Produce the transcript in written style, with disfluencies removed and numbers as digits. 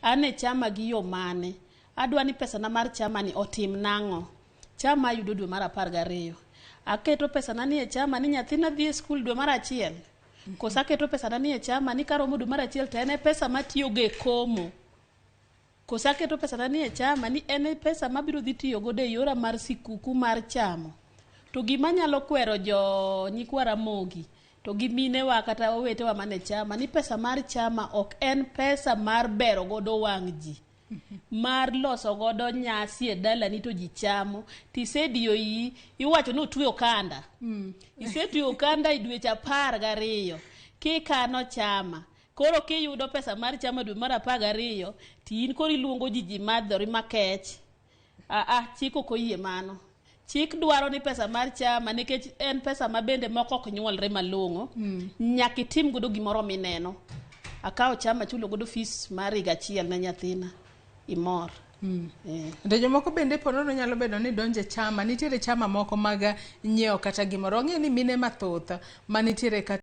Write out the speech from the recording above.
An e chama gi yo mane? Adwa ni pesana mar chama ni otim nang'o? Chama ayudo dwe mar 12. Aketo pesana ni e chama ni nyathina dhi e skul dwe mar 1. Koso aketo pesana ni e chama ni karomo dwe mar 1 to en e pesa matiyogo e komo. Koso aketo pesana ni e chama ni en e pesa mabiro dhi tiyo godo e yora mar sikuku mar chamo. To gima anyalo kwero jo nyikwa Ramogi to gi minewa kata owetewa mane chama ni pesa mar chama ok en pesa mar bero godo wang' ji. Mar loso godo nyasi e dalani to ji chamo tisediyo iyi iwacho ni otwe okanda. Isetweyo okanda e dweche 12 kikano chama. Koro kiyudo pesa mar chama dwe mar 12 to in koro iluongo ji ji madhori makech. Aa, chik ok oyie mano. Chik dwaro ni pesa mar chama nikech en pesa ma bende moko ok nyuolre malong'o. Nyaka itim godo gimoro mineno. Akawo chama achulo godo fees mar higa achiel ne nyathina. Imor. To jomoko bende po nono nyalo bedo ni donje chama. Nitiere chama moko mag nyiewo kata gimoro. Wang'eyo ni mine mathoth manitiere kata